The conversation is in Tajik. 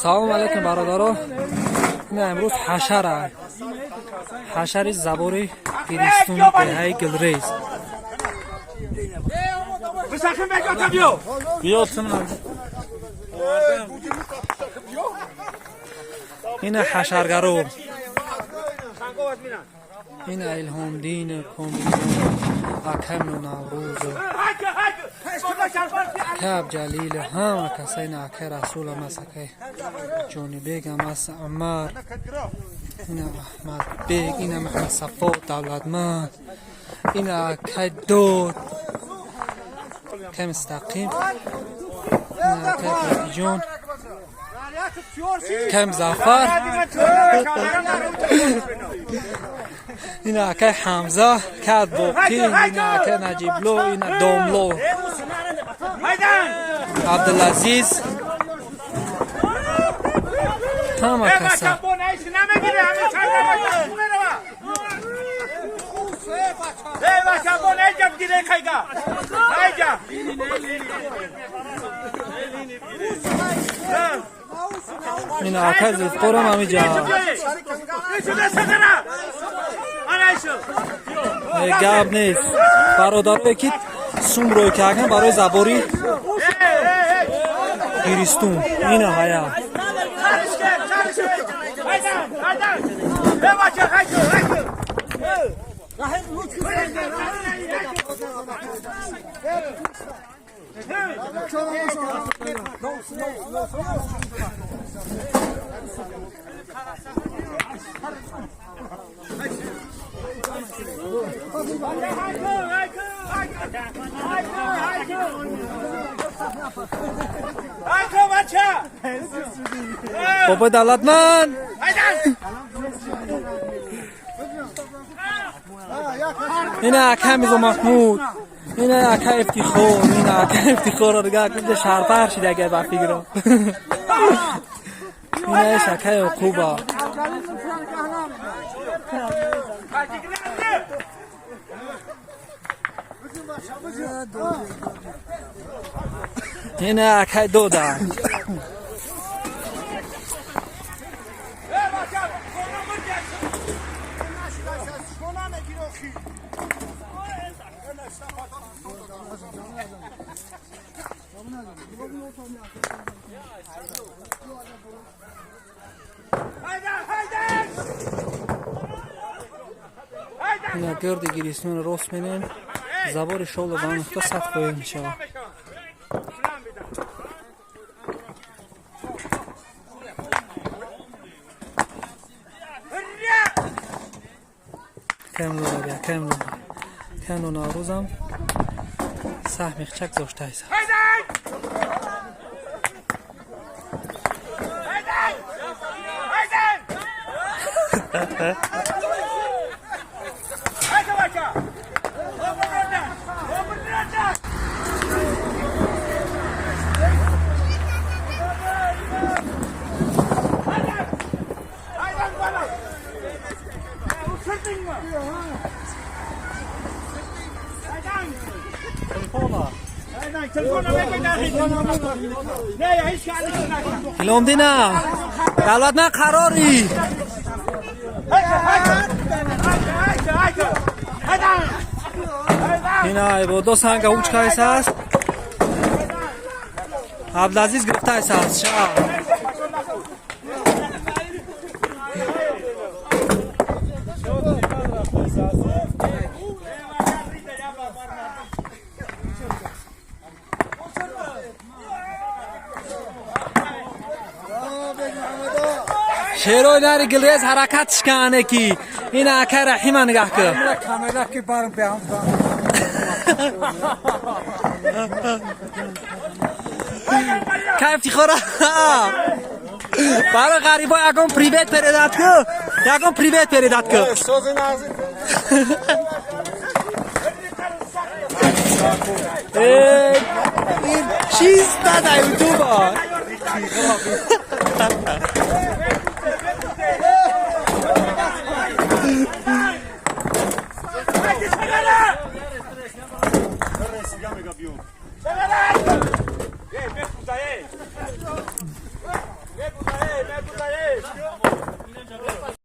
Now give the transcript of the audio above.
Салом алейкум, бародаро. Ина имрӯз ҳашара, ҳашари забори Гиристони деҳаи Гилрез. Ина ҳашаргаро, ина Илҳомдин, Комилҷон, акамну Наврӯзу Каб Ҷалил, ҳама каса. Ина акай Расулам аст, акай Ҷонибегам аст, Умар, ина Аҳмадбег, ина Маҳмадсафо, Давлатманд, ина акай Дод, акай Мустақим, ина акай Бобиҷон, акай Музаффар, ина акай Ҳамза, акай Боқӣ, ина акай Наҷибло, ина Домло Абдулазиз, ҳама каса. Ина акай Зулфиқорам ҳамиҷа. Гап нест, бародарое ки сум рӯй кардан барои забори Гиристун, ина ҳая. Бобои Давлатманд, ина ака Мирзо Маҳмуд, ина ака Ифтихор, ина ака Ифтихорро дига шарпар шида, агар ба фикро. Ина ака Ёқуба. Ина акай Дода. Ина гирди Гиристонро рост менем, забори шолу ба нуқта 100% мешавад. Камло Наврӯзам саҳми хчак гузоштааст. Иломдина, Давлатманд, қарорӣ. Ина ибодо санга ҳуч кайс аст, Абдулазиз гирифтайс аст ша. Шерои нари Гилрез ҳаракат шикане ки ина акай Раҳима нигаҳ кун. Кай ифтихора барои ғарибо ягон привет передать ку, ягон привет передать ку. Чиста да ютуба.